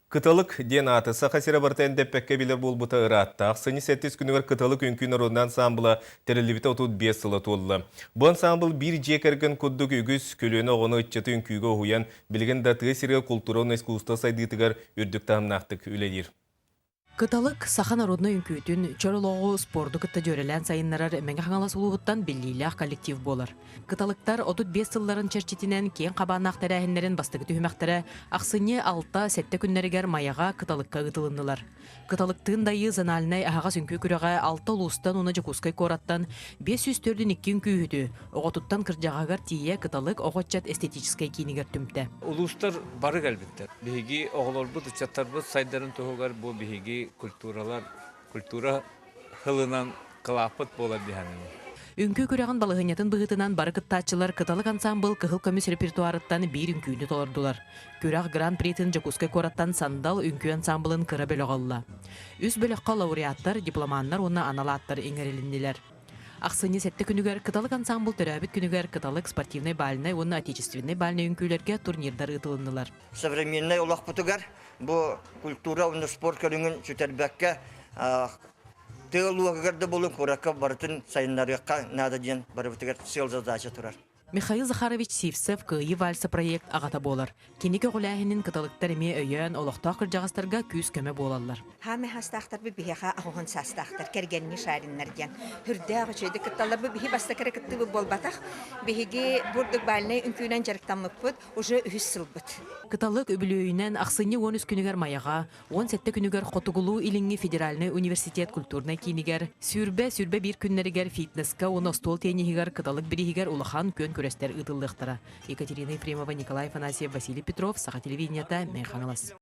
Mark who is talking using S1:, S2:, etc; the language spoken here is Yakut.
S1: Кыталык диэн ааты Саха сирэ барыта эндэппэккэ билэр буолбута ыраатта. Ахсынньы сэттис күнүгэр Кыталык үҥкүү народнай ансаамбыла тэриллибитэ 35 сыла туолла. Бу ансаамбыл биир дьиэ кэргэн курдук үгүс көлүөнэ оҕону ыччаты үҥкүүгэ уһуйан, билигин да тыа сиригэр култуура уонна искусство сайдыытыгар үрдүк таһымнаахтык үлэлиир.
S2: Кыталык саха народнай үҥкүүтүн, чөл олоҕу, спорду кытта дьүөрэлээн сайыннарар Мэҥэ Хаҥалас улууһуттан биллиилээх коллектив буолар. Кыталыктар 35 сылларын чэрчитинэн киэҥ хабааннаах тэрээһиннэрин бастакы түһүмэхтэрэ ахсынньы 6-7 күннэригэр Майаҕа Кыталыкка ыытылыннылар. Кыталыктыын дайыы зональнай аһаҕас үҥкүү күрэҕэ алта улуустан уонна Дьокуускай куораттан 504 2 үҥкүүһүтү, оҕотуттан кырдьаҕаһыгар тиийэ Кыталык оҕо-ыччат эстетическэй киинигэр түмтэ.
S3: Улуустар бары кэлбиттэр. Биһиги оҕолорбут, ыччаттарбыт сайдарын туһугар бу биһиги культуралар, культура сылынан кылааппыт буолар дии саныыбын.
S2: Үҥкүү күрэҕин балаһыанньатын быһыытынан бары кыттааччылар Кыталык ансаамбыл кыһыл көмүс репертуарыттан биир үҥкүүнү толордулар. Күрэх гран-притын Дьокуускай куораттан Сандал үҥкүү ансаамбылын кыра бөлөҕө ылла. Үс бөлөххө лауреаттар, дипломаннар уонна анал ааттар иҥэрилиннилэр. Ахсынньы сэттэ күнүгэр Кыталык ансаамбыл төрөөбүт күнүгэр Кыталык спортивнай бальнай уонна отечественнай бальнай үҥкүүлэргэ турнирдар ыытылыннылар.
S4: Современнай олохпутугар бу культура уонна спорт көрүҥүн сүтэрбэккэ тыа луогугар да буолун куоракка барытын сайыннарыахха наада диэн барыбытыгар сыал задача турар.
S2: Михаил Захарович Сивцев Кыайыы вальса проект аҕата буолар. Кини көҕүлээһинин кыталыктар эмиэ өйөөн, олохтоох кырдьаҕастарга күүс-көмө буолаллар.
S5: Хаамай хаастаахтарбыт биһиэхэ аҕыһын саастаахтар, кэргэнни Шариннар диэн. Үрдээх үчүгэйдик кытталлар. Бу биһи бастакы эрэ кыттыыбыт буолбатах. Биһиги бурдук бальнай үҥкүүнэн дьарыктаммыппыт уже үһүс сылбыт.
S2: Кыталык үбүлүөйүнэн ахсынньы 13 күнүгэр Майаҕа, 17 күнүгэр Хотугулуу-Илиҥҥи федеральнай университет культурнай киинигэр, 20-21 күннэригэр фитнеска уонна остуол тенниһигэр Кыталык бирииһигэр улахан күөн күрэстэр ыытыллыахтара. Екатерина Ефремова, Николай Афанасьев, Василий Петров, Саха телевидениета, Мэҥэ Хаҥалас.